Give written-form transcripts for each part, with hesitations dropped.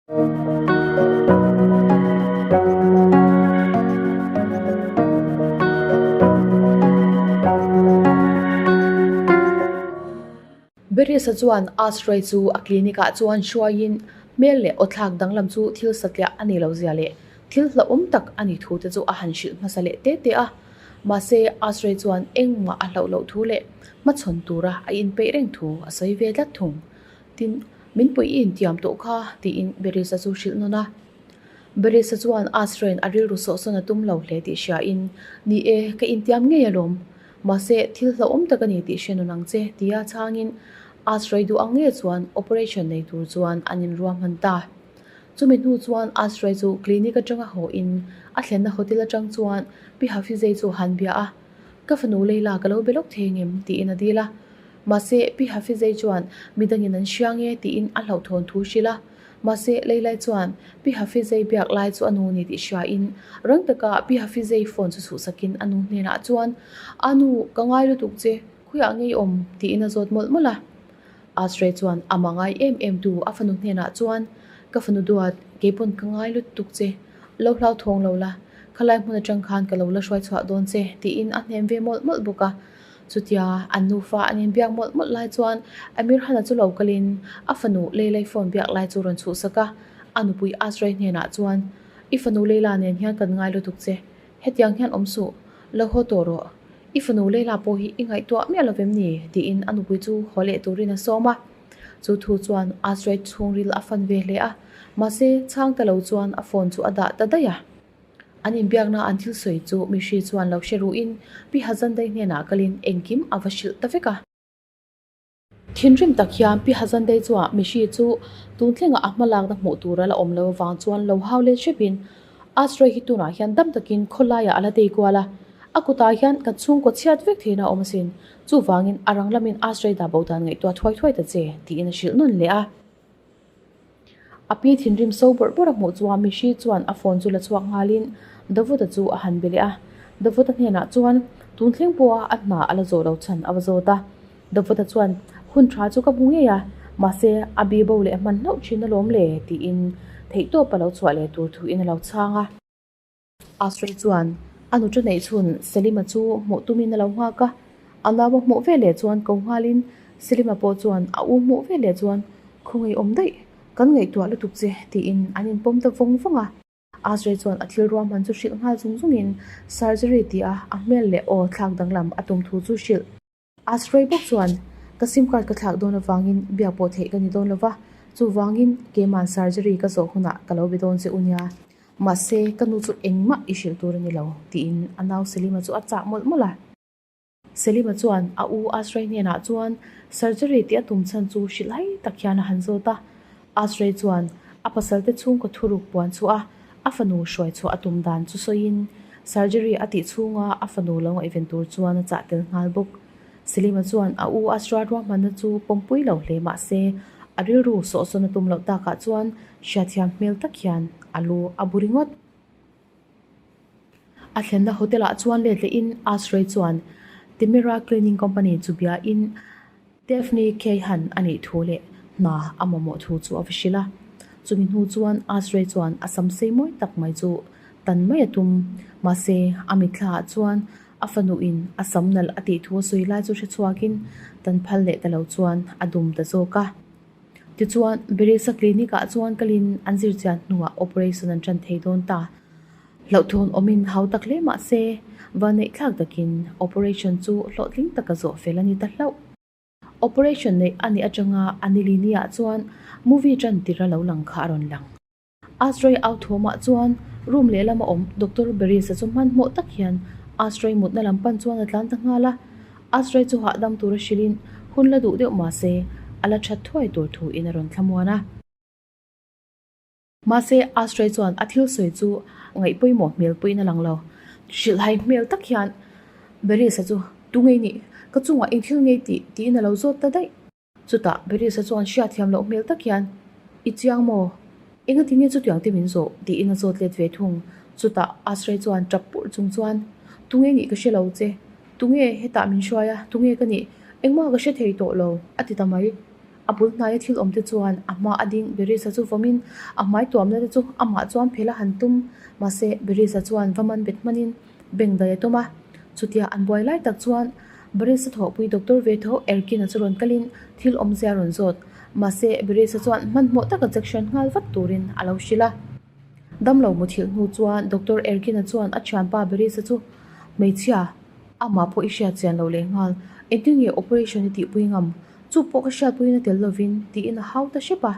Berisa chuan Ashrei chu a clinic ah chuan hruaiin hmel leh aw thlak danglam chu thil satliah a ni lo zia leh thil hlauhawm tak a ni thu te chu a han hrilh hmasa leh te te a. Mahse Ashrei chuan engmah a hlauh loh thu leh hmachhawn tura a inpeih reng thu a sawi ve tlat thung. Tin, min pui i intiam tawh kha, tiin Berisa chu hrilh nawn a. Berisa chuan Asrain a rilru sawhsawn a tum lo hle tih hriain, Ni e, ka intiam ngei alawm. Mahse, thil hlauhawm tak a ni tih hre nawn ang che, tia chhangin Asrai duh ang nge chuan operation nei tur chuan an inruahman ta. Chumi hnu chuan Asrai chu clinic atanga haw in a thlenna hotel atang chuan Pi Hafizei chu a han bia a, Ka fanu Leila ka lo be lawk thei ngem? tiin a dil a. Mahse, Pi Hafizei chuan midangin an hria nge tiin a hlauhthawn thu hrilh a. Mahse, Leilai chuan Pi Hafizei biak lai chu a nu ni tih hriain rang taka Pi Hafizei phone chu chhuhsakin a nu hnenah chuan, A nu, ka ngai lutuk che, khawiah nge i awm? tiin a zawt mawlh mawlh a. Ashrei chuan a mangai em em tu a fanu hnenah chuan, Ka fanu duat, keipawn ka ngai lutuk che, lo hlauthawng lo la, khalai hmun atang khan ka lo la hruai chhuah dawn che, tiin a hnem ve mawlh mawlh bawk a. Chutia an nufa an inbiak mawlh mawlh lai chuan Amir Hana chu lo kalin a fanu Leilai phone biak lai chu rawn chhuhsak a, a nupui Azrai hnenah chuan, I fanu Leila nen hian kan ngai lutuk che, hetiang hian awm suh, lo haw tawh rawh. I fanu Leila pawh hi i ngaihtuah miah lovem ni? tiin a nupui chu haw leh turin a sawm a. Chu thu chuan Azrai chhungril a fan ve hle a, mahse chhang ta lo chuan a phone chu a dah ta daih a. An inbiakna an thil sawi chu Mihri chuan lo hre ruhin Pi Hazandai hnenah kalin engkim a va hrilh ta vek a. Thinrim tak hian Pi Hazandai chuan Mihri chu tun thlengah a hmalakna hmuh tur a la awm lo avang chuan lo hau let hrepin Asroi hi tunah hian dam takin khawlaiah a la tei kual a, a kutah hian kan chhungkaw chhiat vek theihna a awm asin, chuvangin a rang lamin Asroi dah bo dan ngaihtuah thuai thuai ta che, tiin a hrilh nawn leh a. A pi thinrim so bawrh bawrh a hmuh chuan Mihri chuan a phone chu la chhuak nghalin Davuta chu a han be leh a. Davuta hnenah chuan tun thleng pawha a hna a la zawh lo chhan a va zawt a. Davuta chuan hun tha chu ka hmu ngei a, mahse a bi bo leh hman hlauh thin alawm le tiin theihtawp a lo chhuah leh tur thuin a lo chhang a. Ashrei chuan a nuṭa neih chhun Selima chu hmuh tumin a lo nghak a, a nau a hmuh veleh chuan ko nghalin Selima pawh chuan a u hmuh veleh chuan khawngaih awm daih, kan ngaihtuah lutuk che tiin an inpawm ta vawng vawng a. Ashrei chuan a thil ruahman chu hrilh nghal zung zungin surgery tih a a hmel leh aw thlak danglam a tum thu chu hrilh. Ashrei bawk chuan, Ka sim card ka thlak dawn avangin biak pawh theih ka ni dawn lo va, chuvangin keiman surgery ka zawh hunah ka lo be dawn che u nia. Mahse, ka nu chu engmah i hrilh tur a ni lo, tiin a nau Selima chu a chah mawlh mawlh a. Selima chuan a u Ashrei hnenah chuan surgery tih a tum chhan chu hrilh hai tak hian a han zawt a. Ashrei chuan a pasalte chhungkaw thuruk puan chhuah a, a fanu hruai chhuah a tum dan chu sawiin surgery a tih chhunga a fanu lo ngaihven tur chuan a chah tel nghal bawk. Selima chuan a u Asra ruahmanna chu pawmpui lo hle mah se a rilru sawhsawn a tum loh takah chuan hriathiam hmel tak hian a lu a bu ringawt. A thlenna hotel ah chuan let lehin Ashrei chuan Temera Cleaning Company chu biain Daphne Keihan a nih thu leh hna a mamawh thu chu a va hrilh a. Chumi hnu chuan Ashrei chuan a sam sei mawi tak mai chu tan mai a tum. Mahse, a mitthla ah chuan a fanuin a sam nalh a tih thu a sawi lai chu hre chhuakin tan phal leh ta lo chuan a dum ta zawk a. Tichuan, Beresa Clinic ah chuan kalin an zirchian hnuah operation an tan thei dawn ta. Hlauhthawn awmin hau tak hle mah se, vaneihthlak takin operation chu hlawhtling taka zawh fel a ni ta hlauh. Operation neih a nih atanga a nilini ah chuan movie tan tir a lo lang kha a rawn lang. Ashrei au thawmah chuan room lehlam a awm Doctor Berisa chu hmanhmawh tak hian Ashrei mutna lam pan chuan a tlan ta nghal a. Ashrei chu hahdam tura hrilhin hun la duh deuh mahse a la that thuai tur thu in a rawn thlamuan a. Mahse Ashrei chuan a thil sawi chu ngaih pawimawh hmel puiin a lang lo. Hrilhhai hmel tak hian Berisa chu tu ngei nih ka chungah eng thil ngei tih tiin a lo zawt ta daih. Chutah Berisa chuan hriatthiam loh hmel tak hian, I chiang maw? Engati nge chutiang te min zawh? tiin a zawt let ve thung. Chutah Ashrei chuan tap purh chung chuan, Tunge nih ka hre lo che? Tunge hetah min hruai a? Tunge ka nih? Engmah ka hre thei tawh lo, a ti ta mai. A bul hnaia thil awm te chuan a hma a ding Berisa chu vawmin a hmai tuamna te chu amah chuan phelh a han tum. Mahse, Berisa chuan va man bet hmanin beng daih a tum a. Chutia an buai lai tak chuan Berisa thawhpui doctor ve tho Erkina chu rawn kalin thil awmzia a rawn zawt. Mahse, Berisa chuan hmanhmawh taka jection nghal vat turin a lo hrilh a. Damlo muthilh hnu chuan Doctor Erkina chuan a thianpa Berisa chu hmeichhia amah pawh i hriat chian loh leh nghal, engtin nge operation i tihpui ngam? Chu pawh ka hriatpuiin a tel lovin tiin a hau ta hrep a.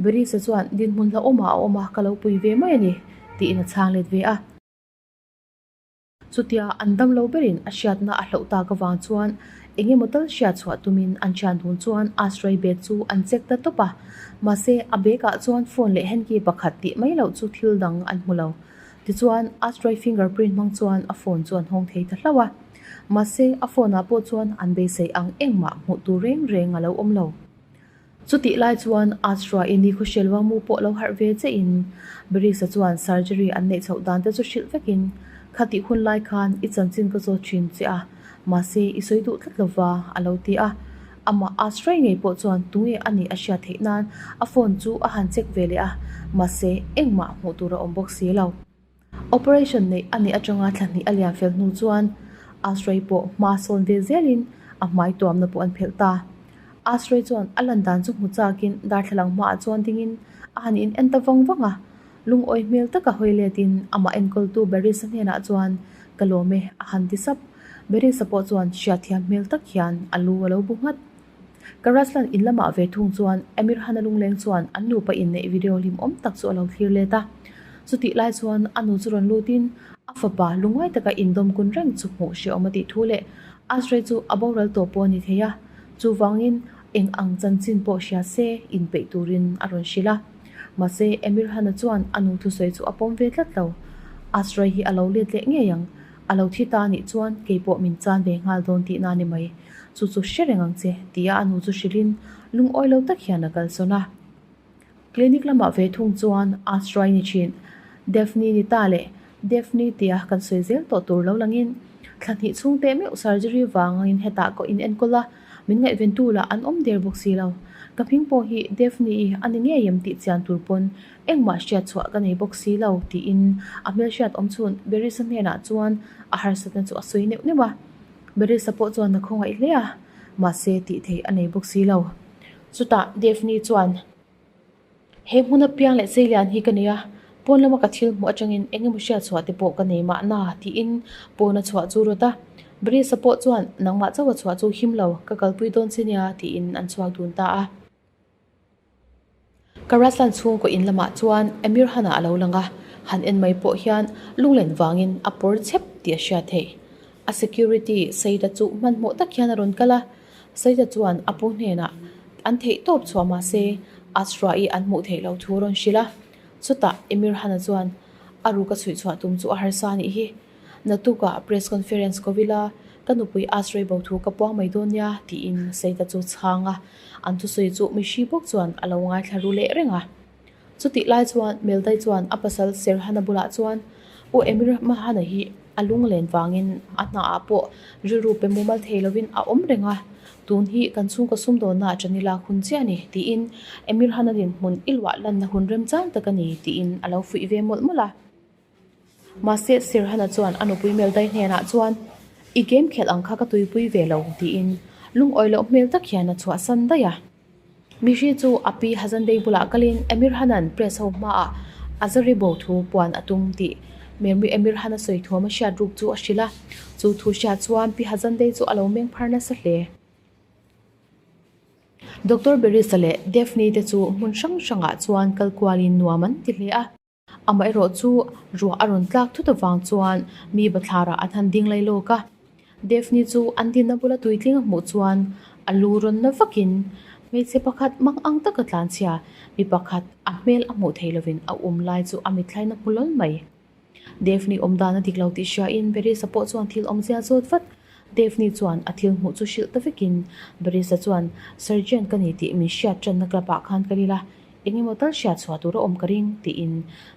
Berisa chuan dinhmun hlauhawmah a awm a, ka lo pui ve mai a ni tiin a chhang let ve a. Chutia an damlo berin a hriatna a hloh tak avang chuan eng emaw tal hriat chhuah tumin an thian dun chuan Asray bag chu an check ta tawp a. Mahse, a bag ah chuan phone leh hanky pakhat tih mai loh chu thil dang an hmu lo. Tichuan, Asray finger print hmang chuan a phone chu an hawng thei ta hlauh a. Mahse, a phone ah pawh chuan an beisei ang engmah hmuh tur reng reng a lo awm lo. Chutih lai chuan Asra-i ni khuhrial Wangmu pawh lo harh ve che in Barisa chuan surgery an neih chhoh dan te chu hrilh vek in, Khatih hun lai khan i chanchin ka zawt thin che a, mahse i sawi duh tlat lova a lo ti a. Amah Asra-i ngei pawh chuan tunge a nih a hriat theih nan a phone chu a han check ve leh a, mahse engmah hmuh tur a awm bawk si lo. Operation neih a nih atanga thla hnih a lian fel hnu chuan Asray pawh hma sawn ve zelin a hmai tuamna pawh an phelh ta. Asray chuan a lan dan chu hmu chakin darthlalang hmaah chuan dingin a han in en ta vang vang a, lungawi hmel taka hawi letin amah enkawltu Barris-a hnenah chuan Ka lawm e a han ti sap. Barris-a pawh chuan hriatthiam hmel tak hian a lu a lo bu nghat. Karaslan in lamah ve thung chuan Amir Khan-a lungleng chuan an nupa inneih video hlimawm tak chu a lo thlir let a. Chutih lai chuan a nu chu rawn lutin a fapa lungngai taka indawm kun reng chu hmuh hrehawm a tih thu leh Ashrey chu a boral tawh pawh a ni thei a, chuvangin eng ang chanchin pawh hria se inpeih turin a rawn hrilh a. Mahse Amir Khan-a chuan a nu thusawi chu a pawm ve tlat lo. Ashrey hi a lo let leh ngei ang. A lo thi ta anih chuan keipawh min chan ve nghal dawn tihna a ni mai. Chu chu hre reng ang che, tia a nu chu hrilhin lungawi lo tak hian a kalsawn a. Clinic lamah ve thung chuan Asrai ni thin, Daphne ni ta leh Daphne tia kan sawi zel tawh tur lo langin thla hnih chhung teh meuh surgery vangin hetah ka inenkawl a, min ngaihventu lah an awm der bawk si lo. Ka hming pawh hi Daphne-i a ni ngei em tih chian tur pawn Engmah hriat chhuah ka nei bawk si lo, tiin a hmelhriat awm chhun Berisa hnenah chuan a harsatna chu a sawi neuh neuh a. Berisa pawh chuan a khawngaih hle a, mahse tih theih a nei bawk si lo. Chutah Daphne chuan, He hmuna piang leh seilian hi ka nei a, pawn lama ka thil hmuh atangin eng emaw hriat chhuah te pawh ka nei mahna, tiin pawn a chhuah chu rawt a. Berisa pawh chuan, Nangmah chauh a chhuah chu him lo, ka kalpui dawn che nia, tiin an chhuak dun ta a. Karaslan chhungkaw in lamah chuan Amir Hana a lo lang a, han en mai pawh hian lunglen vangin a pawr chep tih a hriat theih. A security Saida chu hmanhmawh tak hian a rawn kal a, Saida chuan a pu hnenah an theih tawp chhuah mahse Asra-i an hmuh theih loh thu a rawn hrilh a. Chutah Amir Hana chuan a ruk a chhuih chhuah tum chu a harsa a nih hi. Naktukah press conference ko ila, ka nupui Asrei bo thu ka puang mai dawn nia, tiin Saita chu chhang a. An thusawi chu mihri bawk chuan a lo ngaithla ru leh reng a. Chutih lai chuan Meldai chuan a pasal Serhana bulah chuan, U Emir Mahana hi a lunglen vangin a hnaah pawh rilru pe mumal thei lovin a awm reng a, tun hi kan chhungkaw sumdawnna a ṭan ila hun chiah a ni, tiin Emir Hana dinhmun i luah lanna hun remchang tak a ni, tiin a lo fuih ve mawlh mawlh a. Mahse, Sirhana chuan a nupui Meldai hnenah chuan, I game khelh ang kha ka tuipui ve lo, tiin lungawi loh hmel tak hian a chhuahsan daih a. Mihri chu a pi Hazandei bulah kalin Emir Hanan press ho hmaah a zari bo thu puan a tum tih Mermi Emir Hana sawi thuam a hriat ruk chu a hrilh a. Chu thu hriat chuan pi Hazandei chu a lo meng phar nasa hle. Doctor Berisa leh Daphne te chu hmun hrang hrangah chuan kal kualin nuam an ti hle a. Amaherawh chu ruah a rawn tlak thut avang chuan mi bathlarah an han ding lai lawk a. Daphne chu an dinna bula tuitling a hmuh chuan a lu rawn na vakin hmeichhe pakhat mang ang taka tlanchhia mi pakhat a hmel a hmuh theih lovin a um lai chu a mitthlain a hmu lawl mai. Daphne awm dan a dik lo tih hriain Berisa pawh chuan thil awmzia zawt vat. Daphne chuan a thil hmuh chu hrilh ta vekin Berisa chuan Surgeon ka ni tih min hriat tanna club ah khan kal ila Eng emaw tal hriat chhuah tur a awm ka ring, tiin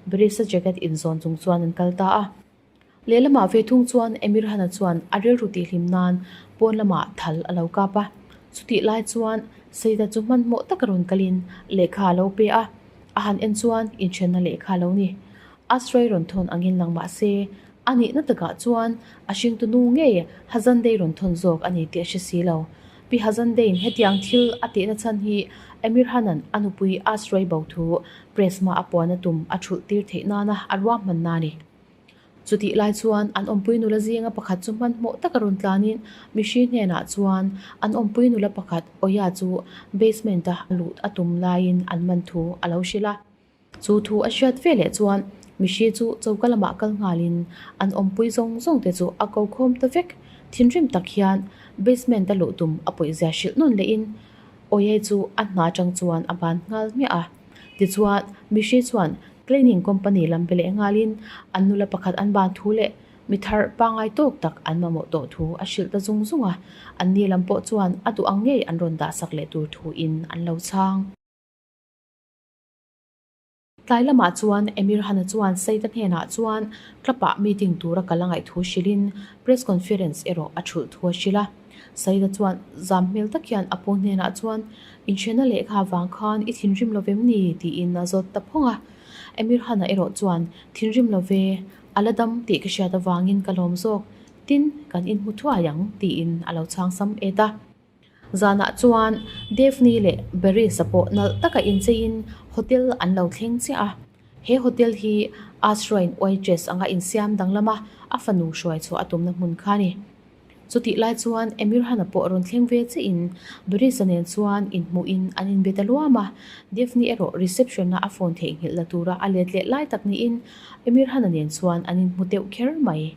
Berisa jacket inzawn chung chuan an kal ta a. Lehlamah ve thung chuan Emir Hana chuan a rilru tihhlim nan pawn lamah thal a lo kap a. Chutih lai chuan Saida chu hmanhmawh taka rawn kalin lehkha a lo pe a, a han en chuan inthenna lehkha a lo ni. Asrai rawn thawn angin lang mah se, a nihna takah chuan a hringtu nu ngei Hazandei rawn thawn zawk a ni tih a hre si lo. Pi Hazandei'n hetiang thil a tihna chhan hi Emir Hanan a nupui Asrai bo thu press hma a puan a tum a thulh tir theih nana a ruahmanna a ni. Chutih lai chuan an awmpui nula zinga pakhat chu hmanhmawh taka rawn tlanin mihring hnenah chuan an awmpui nula pakhat Oya chu basement-a lut a tum laiin an man thu a lo hrilh a. Chu thu a hriat ve leh chuan mihri chu choka lamah kal nghalin an awmpui zawng zawng te chu a ko khawm ta vek. Thinrim tak hian basement-a luh tum a pawihzia hrilh nawn lehin Oye chu a hna atang chuan a ban nghal hmiah a. Tichuan, mihri chuan cleaning company lam be leh nghalin an nula pakhat an ban thu leh mi thar pangngai tawk tak an mamawh tawh thu a hrilh ta zung zung a, anni lam pawh chuan a duh ang ngei an rawn dah sak leh tur thuin an lo chhang. Tlai lamah chuan Emir Hana chuan Saida hnenah chuan club-ah meeting tura kal a ngaih thu hrilhin press conference erawh a thulh thu a hrilh a. Saida chuan zam hmel tak hian a pu hnenah chuan Inhriatna lehkha vang khan i thinrim lo vem ni? tiin a zawt ta phawng a. Emir Hana erawh chuan Thinrim lo ve, a la dam tih ka hriat avangin ka lawm zawk, tin kan inhmu thuai ang tiin a lo chhang sam et a. Zanah chuan Daphne leh Barris-a pawh nalh taka incheiin hotel an lo thleng chiah a. He hotel hi Asra-in waitress anga insiam danglam a, a fanu hruai chhuah a tumna hmun kha a ni. Chutih lai chuan Emir Hana pawh rawn thleng ve chiahin Barris-a nen chuan inhmuhin an inbe ta luam a. Daphne erawh reception-a a phone theihnghilh la tura a let leh lai tak niin Emir Hana nen chuan an inhmu deuh kher mai.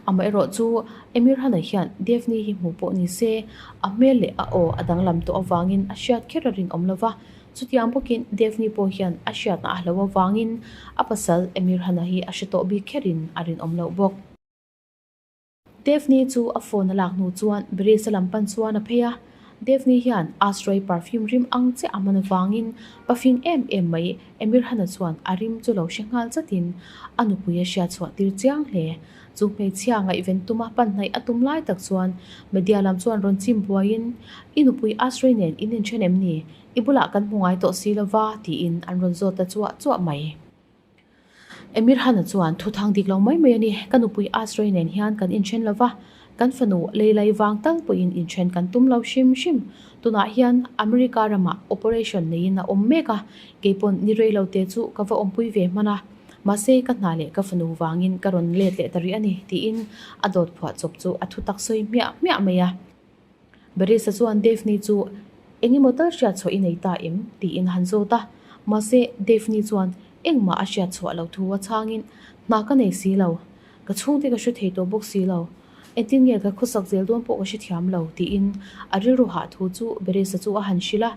Amaherawh chu Emir Hana hian Daphne hi hmuh pawh ni se, a hmel leh a aw a danglam tawh avangin a hriat kher a rinawm lo va. Chutiang bawkin Daphne pawh hian a hriatna a hlo avangin a pasal Emir Hana hi a hre tawh bik kherin a rinawm loh bawk. Daphne chu a phone a lak hnu chuan Barris-a lam pan chuan a phei a. Daphne hian Astroy perfume rim ang chiah a hman avangin pafing em em mai Emir Hana chuan a rim chu lo hre nghal chatin a nupui a hriat chhuah tir chiang hle. Chu hmeichhia ngaihven tuma pan hnaih a tum lai tak chuan media lam chuan rawn chim buaiin, I nupui Astroy nen in inthen em ni? I bulah kan hmu ngai tawh si lova tiin an rawn zawt ta chuah chuah mai. Emir Hana chuan thu thang dik lo mai mai a ni, ka nupui Asrei nen hian kan inthen lo va, kan fanu Leilai vang tal pawhin inthen kan tum lo hrim hrim. Tunah hian America ramah operation neiin a awm mek a, keipawn ni rei lo te chu ka va awmpui ve hman a, mahse ka hna leh ka fanu vangin ka rawn let leh ta rih a ni, tiin a dawt phuah chawp chu a thu tak sawi hmiah hmiah mai a. Barisa chuan Daphne chu eng emaw tal hriat chhuah i nei ta em? tiin a han zawt a. Mahse, Daphne chuan engmah a hriat chhuah loh thu a chhangin, Hna ka nei si lo. Ka chhungte ka hre thei tawh bawk si lo. Engtin nge ka khawsak zel dawn pawh ka hre thiam lo, tiin a rilru hah thu chu Barisa chu a han hrilh a.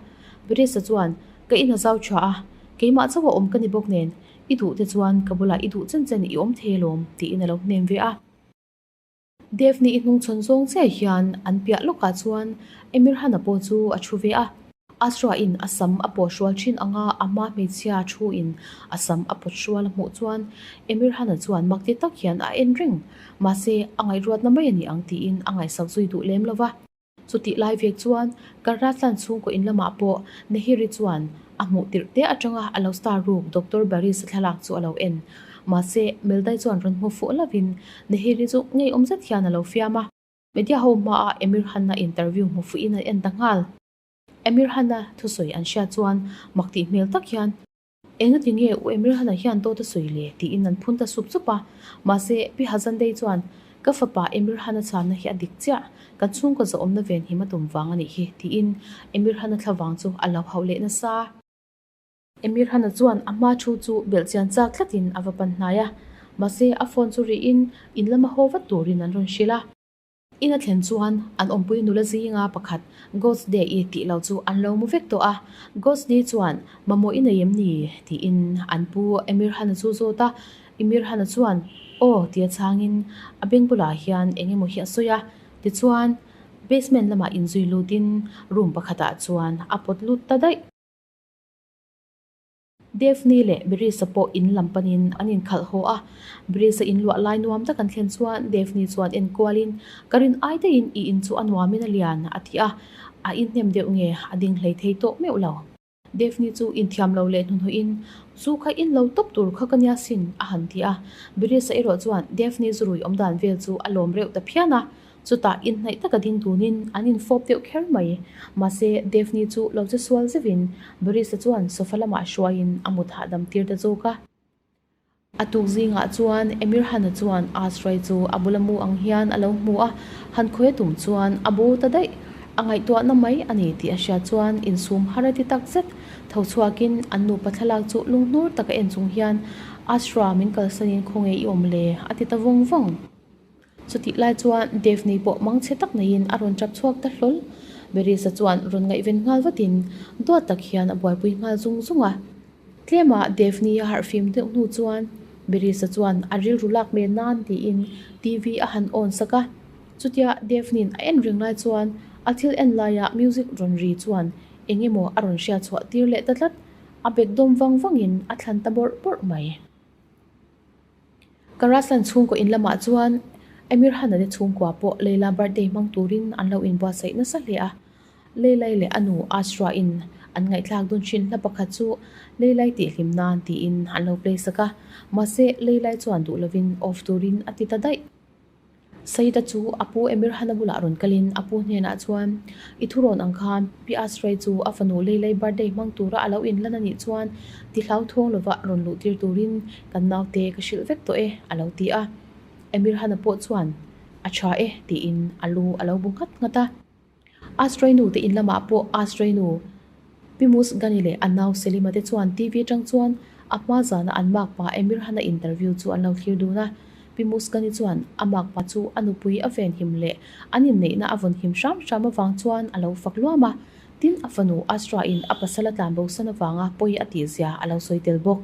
Barisa chuan, Ka in a zau tha a, keimah chauh a awm ka ni bawk nen, i duh te chuan ka bulah i duh chen chen i awm thei alawm, tiin a lo hnem ve a. Daphne i hnungchhawn zawng chiah hian an piah lawkah chuan Emir Hana pawh chu a thu ve a. Asra in a sam a pawt hrual thin anga a hma hmeichhia thu in a sam a pawt hrual a hmuh chuan Emir Hana chuan mak ti tak hian a en reng. Mahse, a ngaihruatna mai a ni ang tiin a ngaihsak zui duh lem lo va. Chutih lai vek chuan Karratlan chhungkaw in lamah pawh Nehiri chuan a hmuh tirh te atanga a lo star ruk Doctor Barris-a thlalak chu a lo en. Mahse, Meldai chuan rawn hmu fuh lovin Nehiri chu ngeiawm zet hian a lo fiam a. Media ho hmaah Emir Hanna interview hmu fuhin an en ta nghal. Emir Hanna thusawi an hriat chuan mak tih hmel tak hian Engati nge U Emir Hana hian dawt a sawi le? tiin an phun ta sup sup a. Mahse, Pi Hazandei chuan, Ka fapa Emir Hana chhanna hi a dik chiah, kan chhungkaw zawhawmna venhim a tum vang a nih hi, tiin Emir Hana thla vang chu a lo hauh leh nasa. Emir Hana chuan a hma thu chu belh chian chak tlatin a va pan hnai a. Mahse, a phone chu rihin in lama haw vat turin an rawn hrilh a. In a thlen chuan an awmpui nula zinga pakhat Ghost Day-i tih lo chu an lo mu vek tawh a. Ghost Day chuan, Mamawh i nei em ni? tiin an pu Emir Hana chu zawt a. Emir Hana chuan, Aw tia chhangin a beng bulah hian eng emaw hi a sawi a. Tichuan, basement lamah inzui lutin room pakhatah chuan a pawt lut ta daih. Daphne leh Berisa pawh in lam panin an inkhalh haw a, Berisa in luah lai nuam tak an thlen chuan Daphne chuan en kualin, Ka rin ai daihin i in chu a nuamin a lian, a ti a. A inhnem deuh nge a ding hlei thei tawh meuh lo. Daphne chu inthiam lo leh hnuhnawhin, Zu kha in lo tawp tur kha ka nia sin, a han ti a. Birisa erawh chuan Daphne zu rui awm dan vel chu a lawm reuh ta phian a. Chutah inhnaih taka ding tunin an infawp deuh kher mai. Mahse, Daphne chu lo che sual zeuhin Birisa chuan sofa lamah hruaiin a mut hahdam tir ta zawk a. A tuk zingah chuan Emir Hana chuan Asrai chu a bula mu ang hian a lo hmu a, han khawi a tum chuan a bo ta daih. A ngaihtuahna mai a ni tih a hriat chuan insum har a ti tak zet. Tho chhuakin an nupa thlalak chu lunghnur taka en chung hian Asra min kalsanin khawnge i awm le? a ti ta vawng vawng. Chutih lai chuan Daphne pawh mangchhe tak neiin a rawn tap chhuak ta hlawl. Berisa chuan rawn ngaihven nghal vatin duat tak hian a buaipui nghal zung zung a. Tlema Daphne a harhfim deuh hnu chuan Berisa chuan a rilru lak hmel nan tiin TV a han on sak a. Chutia Daphne-in a en reng lai chuan a thil en laia music rawn ri chuan eng emaw a rawn hriat chhuah tir leh ta tlat. A bek dawm vang vangin a thlan ta bawrh bawrh mai. Karasan chhungkaw in lamah chuan Emir Hana te chhungkua pawh Leila birthday hmang turin an lo inbuatsaih nasa hle a. Leilai leh a nu Asra in an ngaihthlak dun thin hla pakhat chu Leilai tihhlim nan tiin an lo play sak a, mahse Leilai chuan duh lovin off turin a ti ta daih. Saida chu a pu Emir Hana bulah rawn kalin a pu hnenah chuan, I thurawn ang khan Pi Asrai chu a fanu Leilai birthday hmang tura a lo inlan a nih chuan ti hlauthawng lova rawn luh tir turin kan naute ka hrilh vek tawh e, a lo ti a. Emir Hana pawh chuan, A tha e, tiin a lu a lo bu nghat nghat a. Asrai nu te in lamah pawh Asrai nu Pi Mus Gani leh a nau Selima te chuan TV atang chuan a hma zana an makpa Emir Hana interview chu an lo thlir dun a. Pi Mus Gani chuan a makpa chu a nupui a venhim leh an inneihna a vawnhim hram hram avang chuan a lo fak luam a. Tin, a fanu Asra in a pasal a tlanbosan avanga pawi a tihzia a lo sawi tel bawk.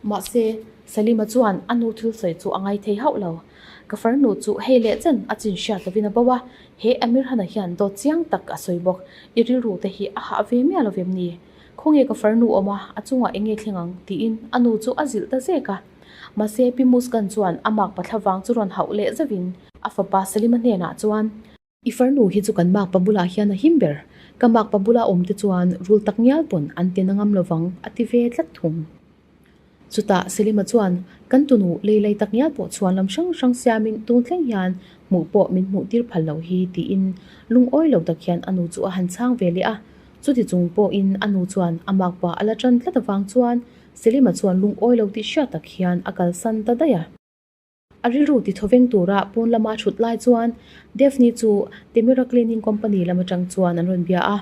Mahse, Salima chuan a nu thil sawi chu a ngai thei hauh lo. Ka farnu chu hei leh chen a chin hriat lovin a bo a, he Amir Hana hian dawt chiang tak a sawi bawk. I rilru te hi a hah ve miah lo vem ni? Khawnge ka farnu awm a, a chungah eng nge thleng ang? tiin a nu chu a zilh ta zek a. Mahse, Pi Muskan chuan a makpa thlavang chu rawn hauh leh zauhin a fapa Salima hnenah chuan, I farnu hi chu kan makpa bulah hian a him ber. Ka makpa bula awm te chuan rul tak ngial pawn an ti na ngam lovang a ti ve tlat thung. Chutah Selima chuan kan tunu leilai tak ngial pawh chhuan lam hrang hrang siamin tun thleng hian hmuh pawh min hmuh tir phal loh hi tiin lungawi lo tak hian a nu chu a han chhang ve leh a. Chuti chung pawhin a nu chuan a makpa a la tan tlat avang chuan Selima chuan lungawi lo tih hriat tak hian a kalsan ta daih a. A rilru ti thawveng tura pawn lama thut lai chuan Daphne chu Temira Cleaning Company lam atang chuan an rawn bia a.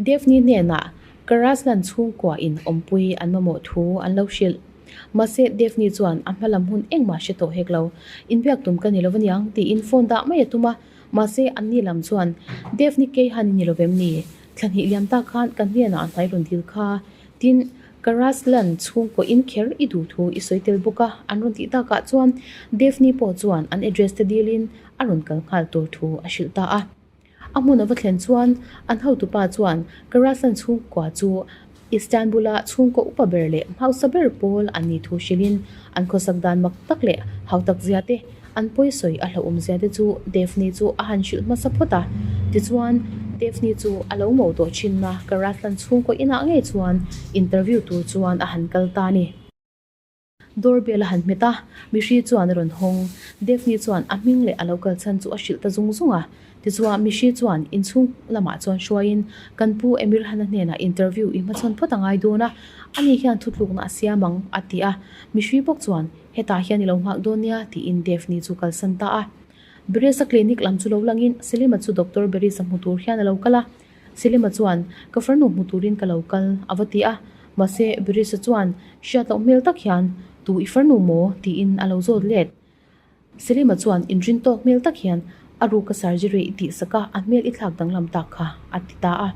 Daphne hnenah Karaslan chhungkua in awmpui an mamawh thu an lo hrilh. Mahse Daphne chuan a hma lam hun engmah hre tawh hek lo. Inbiak tum ka ni lo aniang tiin phone dah mai a tum a. Mahse anni lam chuan Daphne Keihan i ni lovem ni? Thla hnih liam tak khan kan hnenah a hnai rawn dil kha. Tin, Karaslan chhungkaw in kher i duh thu i sawi tel bawk a, an rawn tih takah chuan Daphne pawh chuan an address te dilin a rawn kal nghal tur thu a hrilh ta a. A hmun a va thlen chuan an hotupa chuan Karaslan chhungkua chu Istanbul-a chhungkaw upa ber leh hmausa ber pawl an nih thu hrilhin an khawsak dan mak tak leh hautak zia te An pawisawi a hlauhawm zia te chu Daphne chu a han hrilh hmasa phawt a. Tichuan, Daphne chu a lo mo tawh thinna Karatlan chhungkaw inah ngei chuan interview tur chuan a han kal ta a ni. Door bell a han hmet a, mihri chuan a rawn hawng. Daphne chuan a hming leh a lo kal chhan chu a hrilh ta zung zung a. Tichuan, mihri chuan inchhung lamah chuan hruaiin kan pu Emir Hana hnenah interview i hmachhawn phawt a ngai dawn a, ani hian thutlukna a siam ang, a ti a. Mihri bawk chuan Hetah hian i lo nghak dawn nia, tiin Daphne chu kalsan ta a. Berisa clinic lam chu lo langin Selima chu Doctor Berisa hmu tur hian a lo kal a. Selima chuan, Ka farnu hmu turin ka lo kal, a va ti a. Mahse, Berisa chuan hriat loh hmel tak hian, Tu i farnu maw? tiin a lo zawt let. Selima chuan inrin tawk hmel tak hian, A ruka surgery i tihsak a, a hmel i thlak danglam tak kha, a ti ta a.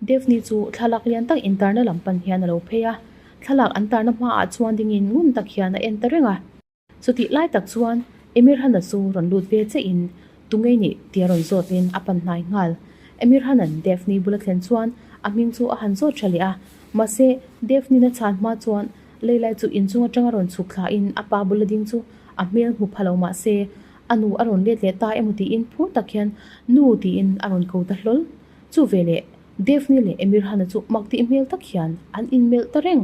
Daphne chu thlalak lian tak intarna lam pan hian a lo phei a, thlalak an tarna hmaah chuan dingin ngun tak hian a en ta reng a. Chutih lai tak chuan Emir Hana chu rawn lut ve che in Tungei nih tia rawn zawtin a pan hnai nghal. Emir Hanan Daphne bula thlen chuan a hming chu a han zawt tha leh a, mahse Daphne-na chhan hma chuan Leilai chu inchung atanga rawn chhuk thlain a pa bula ding chu a hmel hmu pha lo mahse a nu a rawn let leh ta emaw tiin phur tak hian Nu tiin a rawn ko ta hlawl. Chu veleh Daphne leh Emirhan-a chu mak tih hmel tak hian an inmelh ta reng.